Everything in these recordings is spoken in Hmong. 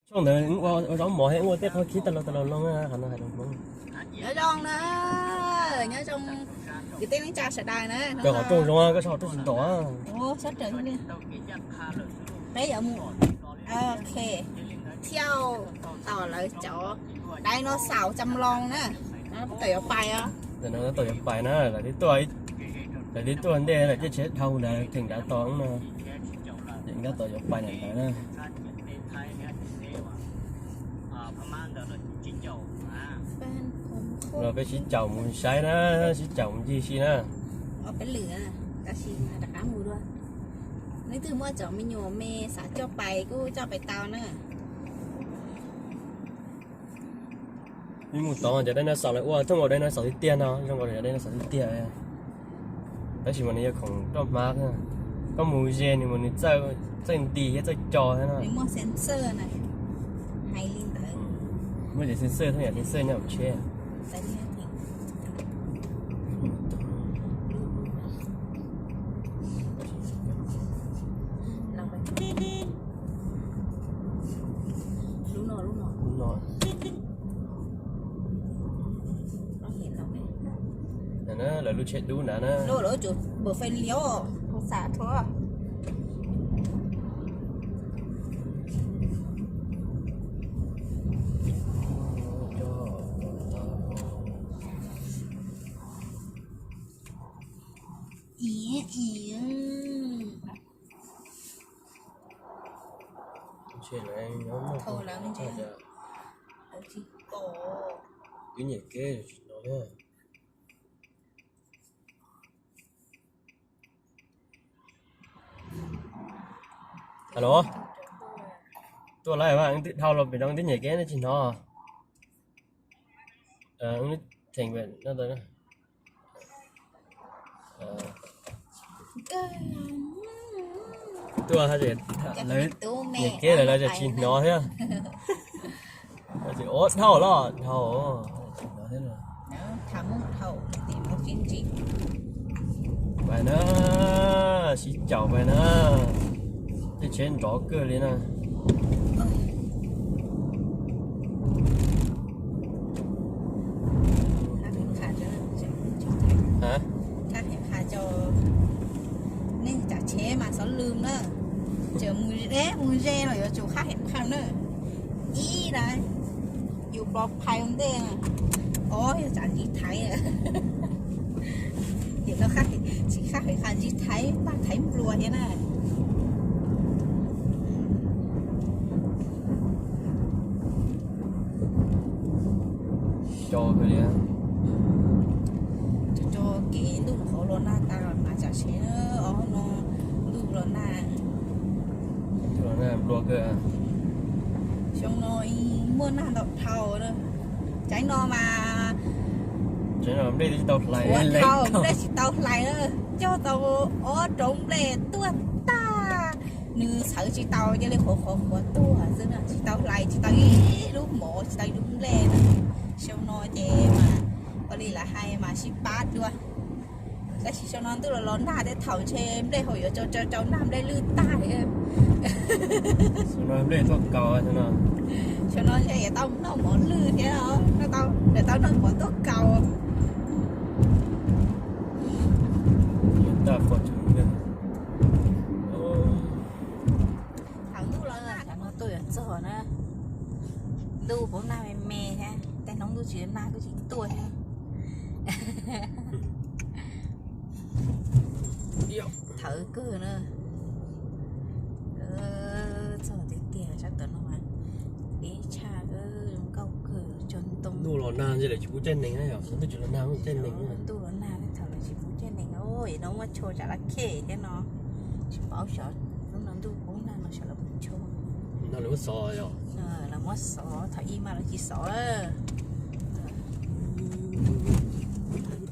Tshooj ntawd ua zaub mov thiab ua tej qhov khib tag los tag los loo, qhov no hais lus Hmoob. Nyob zoo na, nyob zoo kwv tij neej tsa sawv daws na. Koj qhov rooj zoo, koj qhov rooj tsis ntom. Peb yuav mus, ok, thiaj tom lawv cov dinosaur cam loo na, tom yuav pais os. Tom yuav pais na, lawv twb tuaj ntej lawm, tej tsheb dhau ntawd theem nrad tos no, ces nrad tom yuav pais ntawd na. Los peb sib caum mus saib na, sib caum mus ncig si na. Peb lwm, tab sis rov qab mus dua. Leej twg muaj cov me nyuam me xav coj pais kuj coj pais tau na. Mej mus tod cov dinosaur lawv ua thooj ua dinosaur tiag tiag no, zoo nkaus li cov dinosaur tiag tiag. Tab sis mas nws yog khoom roj hmab, koj mus ze nws mas nws txawj nti thiab txawj co thiab no. Muaj sensor na, hais li ntawd. Muaj cov sensor, thooj yam sensor nyob hauv tsheb. Lub no, lub no. Lawv lub tsheb dub ntawd na. Lawv tsum npawm fais liab, hauv xav rhuav. Ib ib. Thaum lawv ntsia, lawv tsis pom. Wb nyiam kev tsis hnov thiab. Alo, tuaj lawm mas, wb twb dhau los pem no, wb twb nyiam kev ne tsis hnov. Wb theem no. Tuaj lawv nyiam kev lawm los tsis hnov thiab. Ua dhau los dhau, tsis hnov thiab. Pais na, sib caum pais na. Tej tsheb nrov kawg li na. Nej cov tsheb mas xov lws na, tseem mus ze los yuav tsum khab hev phaj na. Ib na, yus pov phais ua ntej, ob yog tsam ntsib thaiv. Nim no tsis khab hev phaj, ntsib thaiv paj thaiv nplua thiab na. Co kawg li. Cov kev ntuj qhov los nag tas mas tsam sev na, ob no ntuj los nag. Ntuj los nag nplua kawg. Xyoo no muaj nag ntau dhau na. Tsaib no mas, tsaib no nplej tsis tau hlais, nplej tsis tau hlais na. Cog tau ob rau nplej tuag tag, nws xawv tsis tau, cia li qhuav qhuav qhuav tuag xwb na, tsis tau hlais, tsis tau ib lub mov, tsis tau ib lub nplej na. Xyoo no ces mas ua li lawv hais mas sib pab dua. Tab sis xyoo no ntuj los los nag tej thaum ntshe nplej hauv yuav tsau tsau nag nplej lwj tag li. Xyoo no nplej tuaj kaus xyoo no. Xyoo no ntshe yuav tau noj mov lwj thiab, yuav tau noj mov tuaj kaus. Thaum ntuj los nag, tam no tuaj yuav txog na. Ntuj poob nag me me thiab, tej hnub ntuj tsis nag kuj tsis tuaj thiab. Thawv kawg na. Txog tiag tiag sab tom no mas deb tshaj, zoo nkauj kawg, cog ntoo. Ntuj los nag ntshe lawv tsis pub caij nees na, yog ntuj tsis los nag caij nees. Ntuj los nag thaum lawv tsis pub caij nees, es no muaj tsho tsam laj khej thiab no. Tsis paub xyov lub no ntuj poob nag no xyov lawv pub tsho. No lawv muab xov yom? Lawv muab xov, thaum ib mas lawv tsis xov.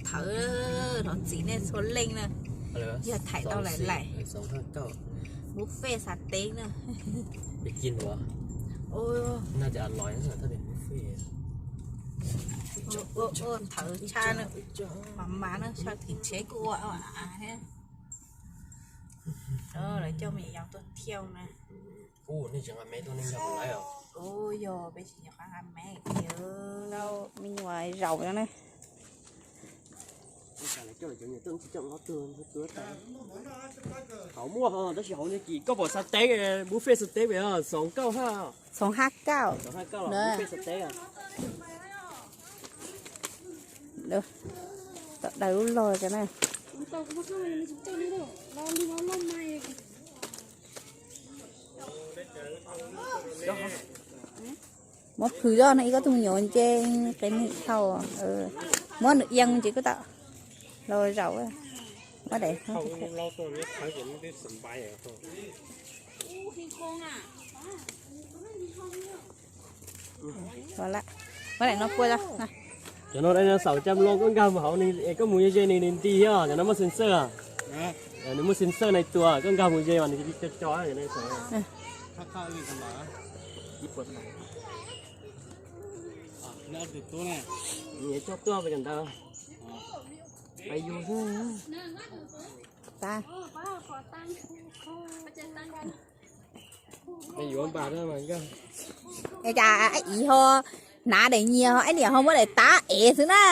Thawv, thov txim nej txhua leej na. Yog thaim tau lawm lawm. Buffet xav teb na. Thawv tshaj na. Mas mas na, so tim tsheb kuj ua thiab. Lawv coj me nyuam yaus tuaj thiauj na. Yog peb tsis nyiam qab nqa me. Me nyuam zaum no na. Hauv muaj tab sis hauv no ces koj pom xav teb, buffet xav teb, xoom kauj hab. Xoom hab kauj. Buffet xav teb. Tom daws lub log cov na. Muab plhws zoj no ib koj tug me nyuam nce qe nws thau. Muab nws iab ces kuj tau los zaum. Muab daim Muab daim no pua. Cov no dai xaum cam loo koj nkag mus hauv nws es koj mus ze nws nws nti thiab, cov no muaj sensor. Nws muaj sensor nai tua, koj nkag mus ze mas nws co co. Coj tuaj ntawd. Cas ib ho hnav daim nyias ho ib niam ho muab daim tab ev xwb na.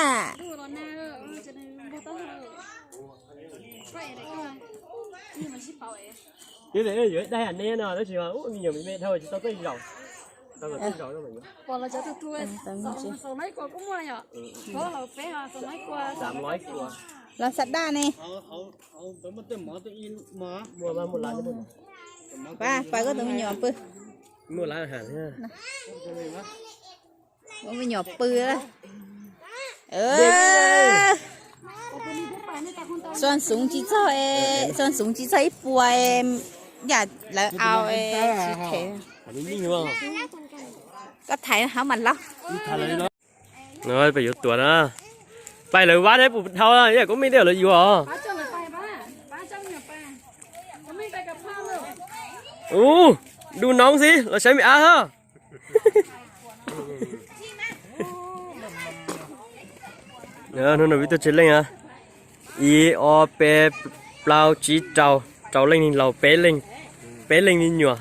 Yuav dai ne no tab sis me nyuam me me dhau tsis tau tej zaum. Los xav daj ne. Pab koj tus me nyuam pw. Tus me nyuam pw. Xuam xoov tsis txog, xuam xoov tsis txog ib puas, yam lawv au tsis them. Koj thaiv hab mas laub. No peb yuav tuaj na. Pais lawv vab ne, puas dhau, yam koj me dej lawv yuav. Ub, du noob xwb los saib me ab hab. Hnub no peb tuaj tsawg leej? Ib, ob, peb, plaub, tsib, rau, rau leej laus, peb leej, peb leej me nyuam,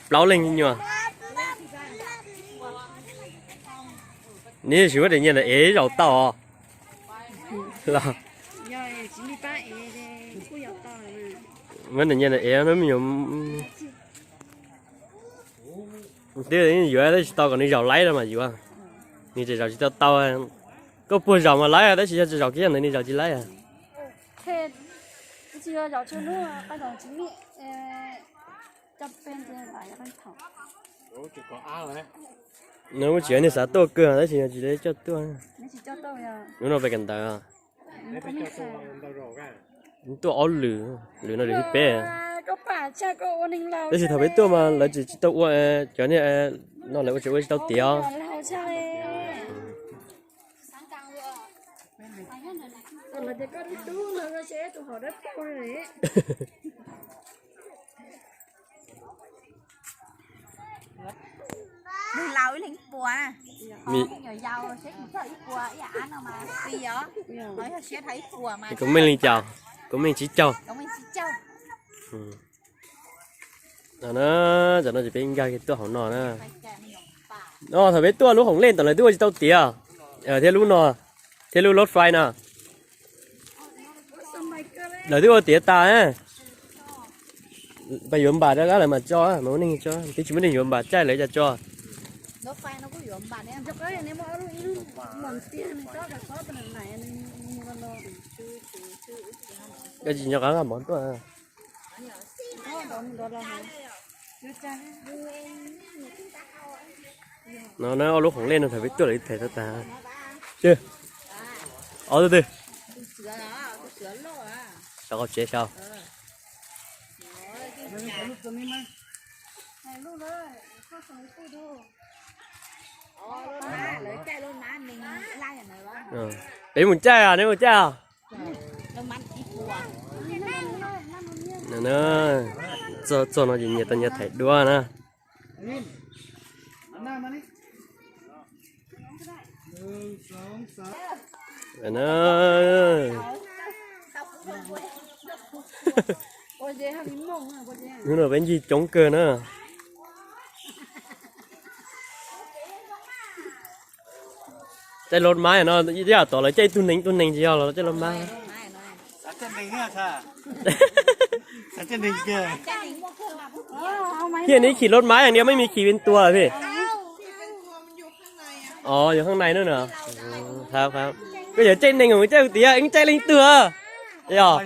plaub leej me nyuam. Neb tsis muab daim nyias ntawm ev zaum tau os? Los muab daim nyias ntawm ev no me nyuam. Twb yuav tab sis tsis tau kom nws zaum laib los mas yuav. Nws tseem zaum tsis tau tau. Koj puag zaum mas laib tab sis yog tsis zaum kiag ntawd nws zaum tsis laib. Nws muaj tsis yog nws xav tuaj kawg tab sis yog tsis coj tuaj. Hnub no peb kawm ntawv. Tuaj ob lwm, lwm no lwm thib peb. Tab sis thaum peb tuaj mas lawv tsis tsis tau ua, cov niag no lawv ua tsis ua tsis tau tiav. Nws laus ib leeg ib puas, me nyuam yaus siab tsis txog ib puas ib yam no mas tsis yog, yog siab dhau ib puas mas. Kuv me leej caug, kuv me leej tsib caug. No na, tam no ces peb nkag kiag tuaj hauv no na. No thaum peb tuaj lub hoom lej ntawd lawv twb ua tsis tau tiav, thiab lub no, thiab lub lub fry no. Lawv twb ua tiav tas. Pab yuav npam rov qab lawv mam tso, mas muaj neeg tso, twb tsis muaj neeg yuav npam caij lawv cas tso. Koj tsis nco qab nqa mov tuaj. No na, ob lub hoom lej no thaum peb tuaj lawv twb them tau tas. Ob tug twg? Saum qaum tsev saud. Peb mus caij os, neb mus caij os. Txog no ces nyias tau nyias thaij duab na. Hnub no peb ncig coob kawg na. Caij lub mab no yog tom lawv caij ib tug neeg ib tug neeg tsis yog los caij lub mab. Thiaj neb khij lub mab yog neb mej me khij ven tua lawm thiab. Ov, yog khaaj nai nub no. Koj yog caij neeg mus caij tiav eeb caij leej twg yog?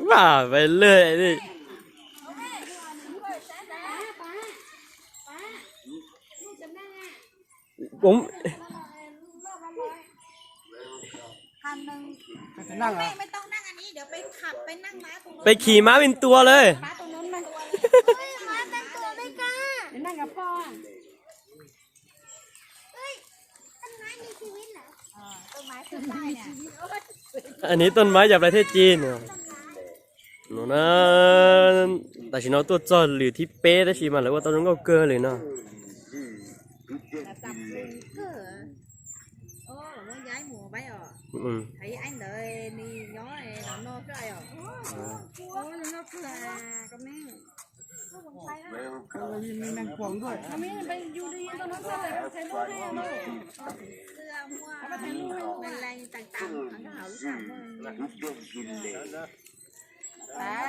Vam pais lwg li. Peb khij mab ven tua lawm. Neb tuaj mab yam plais thiaj ci no. Tam sim no tuaj txog lwm thib peb tab sis mas lawv ua tau zoo nkauj kawg li no.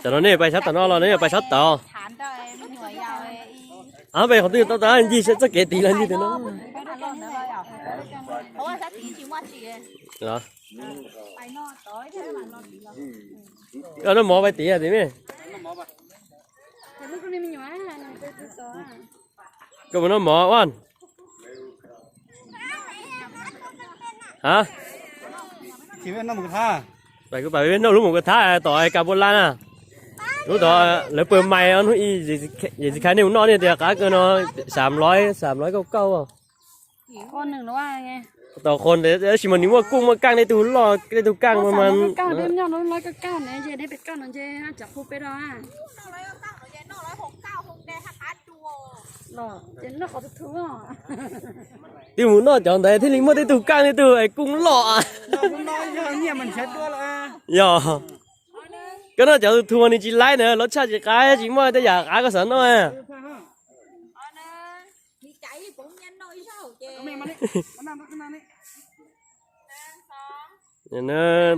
Tam no nej pais sab tom no los nej pais sab tod? Peb qhov twg tau tas ncig txoj kev tid los ncig tus no. Koj noj mov pais tid tim me. Koj puas noj mov ua? Ha, kuv pab noj lub mov kuv thab tom Kas Npua Laj na. Lub tod lawv pw mais hnub ib, yawm txiv khaiv nej mus noj nej tias qab kawg no, xav lov xav lov kauj kauj. Tom qhov tab sis mas nws muaj kuj muaj kaaj, nej tug loj nej tug kaaj mas. Twb mus noj cov ntawd thiaj li muaj tej tug kaaj tej tug kuj loj. Yog koj noj cov tug mas nws tsis laib na, lov tshaj tsis qab tsis muaj tej yam qab koj xav noj.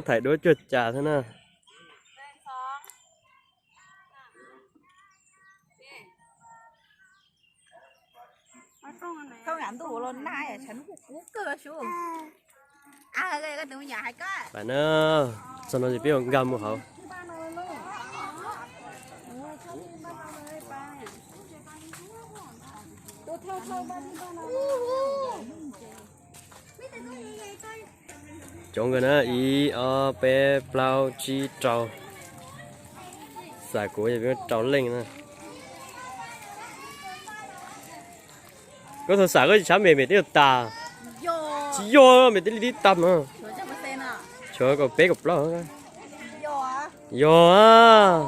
Thaim duab cuag cas thiab na. Pam na, txog no ces peb yuav nkag mus hauv. Coob kawg na, ib ob peb plaub tsib rau. Xam kuv rau leej na. Koj txhob xam koj tsis tshab mem, mem twb yuav tas. Tsis yog, mem twb li tib tag no. Tshuav kaum peb kaum plaub. Yog,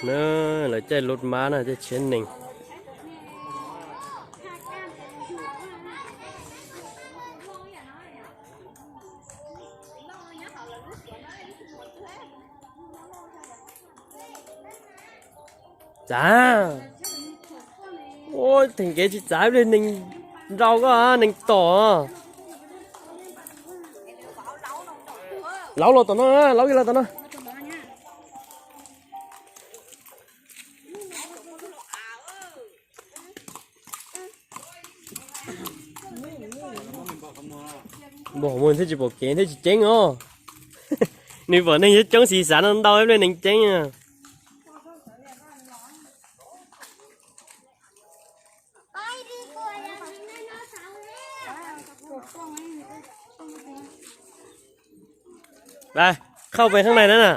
lawv caij lub mab na, caij tsheb nees. Txav, theem kev tsis txav li nees nraus koj nees tom. Laub los tom no, laub los tom no. Npog qhov muag thiaj tsis pom kev thiaj tsis ceeb os. Nws pom neeg coob xis xav no ntau ib pliag nees ceeb. Đây, không phảiข้างในนั้นน่ะ.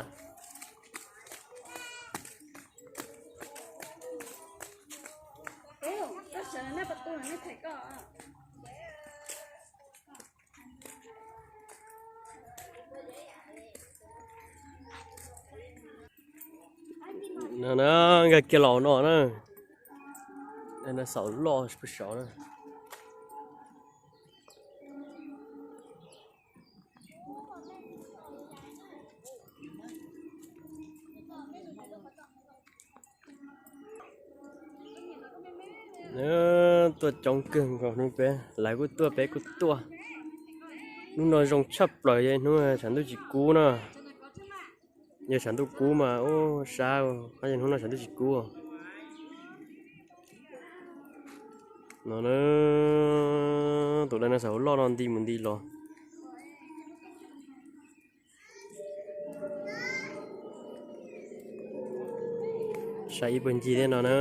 No na, nkag kiag los no na. Xaum loj puag saud na. Tuaj coob kawg nkaus hnub peb, lawv kuj tuaj peb kuj tuaj. Hnub no zoo tshaj plaws yog hnub tshav ntuj tsis kub na. Yog tshav ntuj kub mas ub sab, yog hnub no tshav ntuj tsis kub. No na, tus dinosaur loj no nti mus nti los. Saib ib puag ncig thiab no na.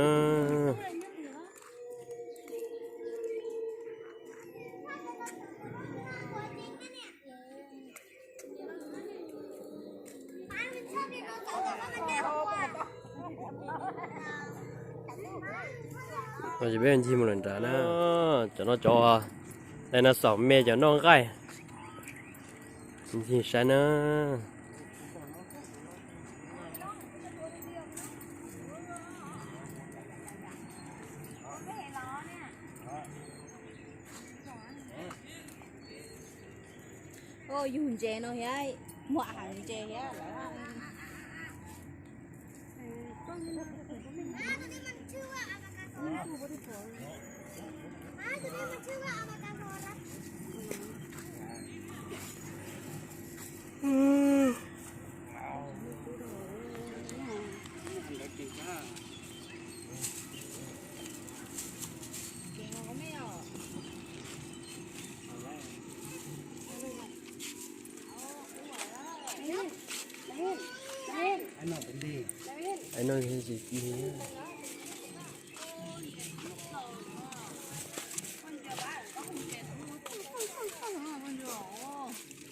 Ces peb ncig mus lawm nrad na. Cov no cov dinosaur me cov noj nqaij. Ncig saib na. Yug ntses no thiab, muaj heev ntses thiab.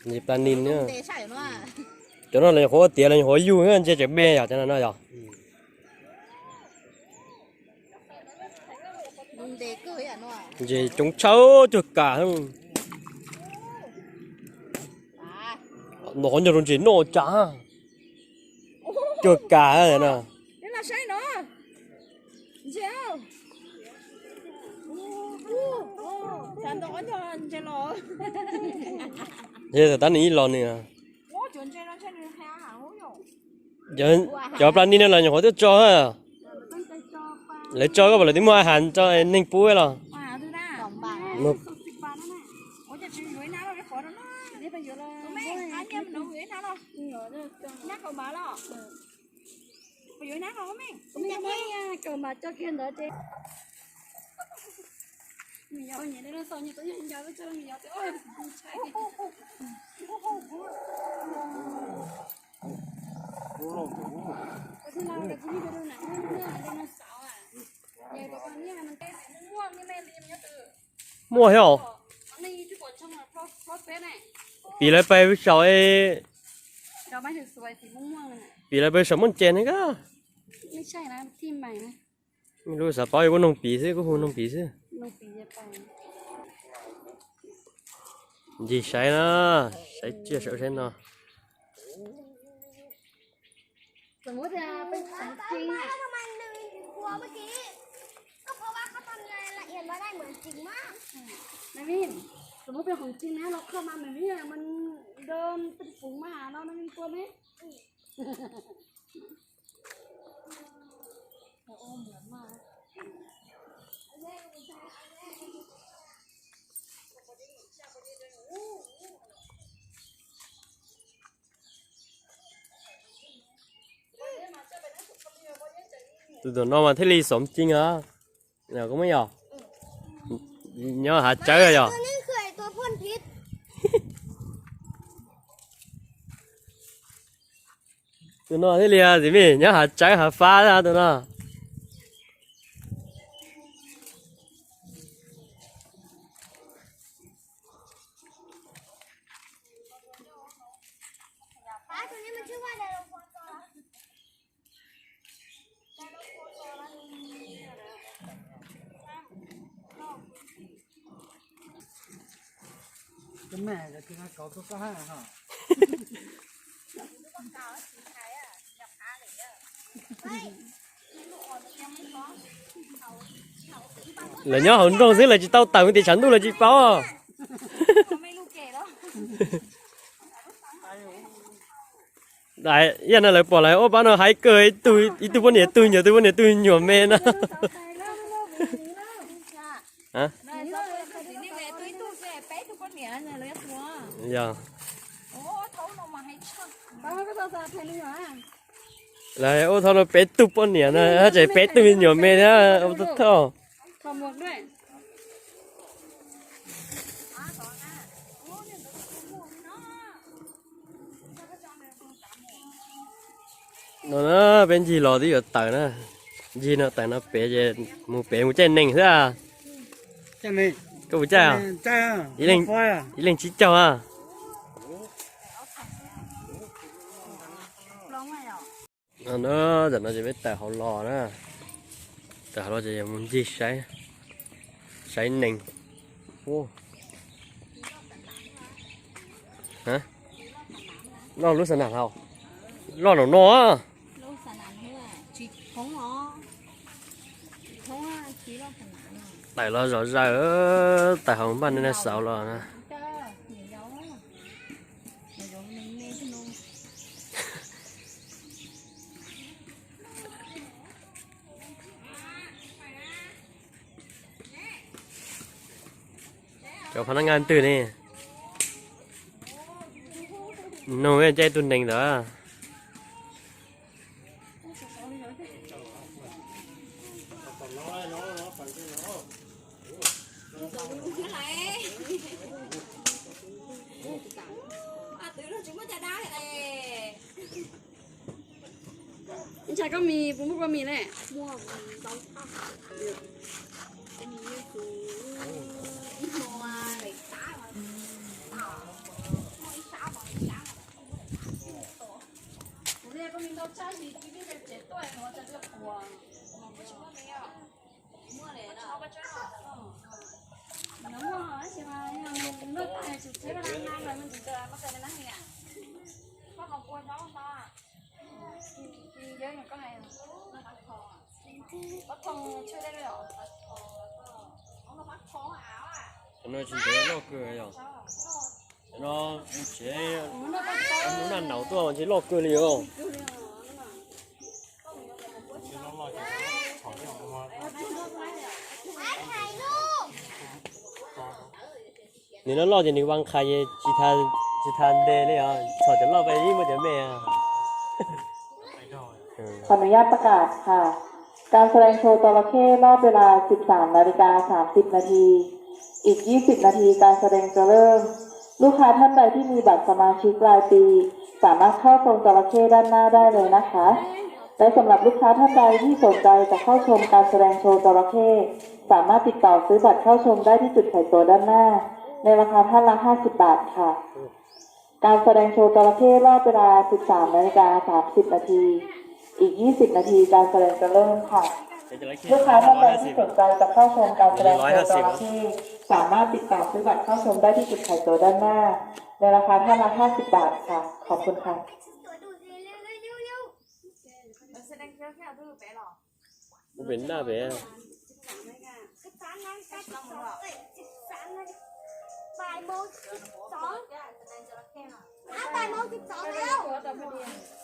Ntshe planin na. Cov no los nyuam qhuav ua tiav los nyuam qhuav yug ntsia tseem me yom, cov no no yom. Ntses coob tshaj cuag kam. No qhov ncauj rau ntses noj cas. Cuag kam no. Yog tab nis ib los nws. Cov planin no los nyuam qhuav twb tso, lawv tso koj pas lawv twb muaj a has tso neeg pub los. Muaj thiab os. Piv lawv pais saum, piv lawv pais saum muaj ntses ne koj. Lub xav paub kuv noog piv xwb, kuv hu noog piv xwb. Ncig saib na, saib tsiaj saum saib no. Tus tom no mas thiaj li xom ceeb os. Koj muab yog nyob hav tsawb yog. Tus no thiaj li txiv mij nyob hav tsawb hav fab tus no. Lawv nyob hauv nroog xwb lawv tsis tau tawm tias tshav ntuj lawv tsis paub. Yam no lawv pom lawv ua pab no haib kawg, ib tug poj niam tug nyuam, tus poj niam tug nyuam me no. Hab? Yog. Lawv ua thaum no peb tug poj niam na, tseem peb tug me nyuam me thiab ua thaum. No na, peb ncig los twb yuav tawm na. Ncig no tawm no pem ces mus pem mus caij nees xwb. Koj puas caij? Ib leeg tsib caug a. No, tam no ces peb tawm hauv los na. Tawm hauv los ces mus ncig saib, saib nees. Loj lub xab nam hauv, loj npaum no. Tawm los zom zaws, tawm hauv npaj nej xauv los na. Cov pha nab naj twg ne? Nug caij tus nees ntawd. Ntshai koj mis, puas muaj koj mis ne? Cov no tsis ntev loj kawg yog. Cov no tsev, lub naj naum tuaj tsev loj kawg li os. Nws loj loj ces nws va qha, tsis tas ntes li os, txhom cov loj pes ib muaj cov me.ขออนุญาตประกาศค่ะ การแสดงโชว์จระเข้รอบเวลา สิบสามนาฬิกาสามสิบนาที อีก ยี่สิบนาที การแสดงจะเริ่ม ลูกค้าท่านใดที่มีบัตรสมาชิกรายปี สามารถเข้าชมจระเข้ด้านหน้าได้เลยนะคะ และสำหรับลูกค้าท่านใดที่สนใจจะเข้าชมการแสดงโชว์จระเข้ สามารถติดต่อซื้อบัตรเข้าชมได้ที่จุดขายตั๋วด้านหน้า ในราคาท่านละ ห้าสิบบาทค่ะ การแสดงโชว์จระเข้รอบเวลา สิบสามนาฬิกาสามสิบนาที อีก ยี่สิบนาที การแสดงจะเริ่มค่ะ ลูกค้าท่านใดที่สนใจจะเข้าชมการแสดงโชว์จระเข้ สามารถติดต่อซื้อบัตรเข้าชมได้ที่จุดขายตั๋วด้านหน้า ในราคาท่านละ ห้าสิบบาทค่ะ ขอบคุณค่ะ Ua pem naj pem.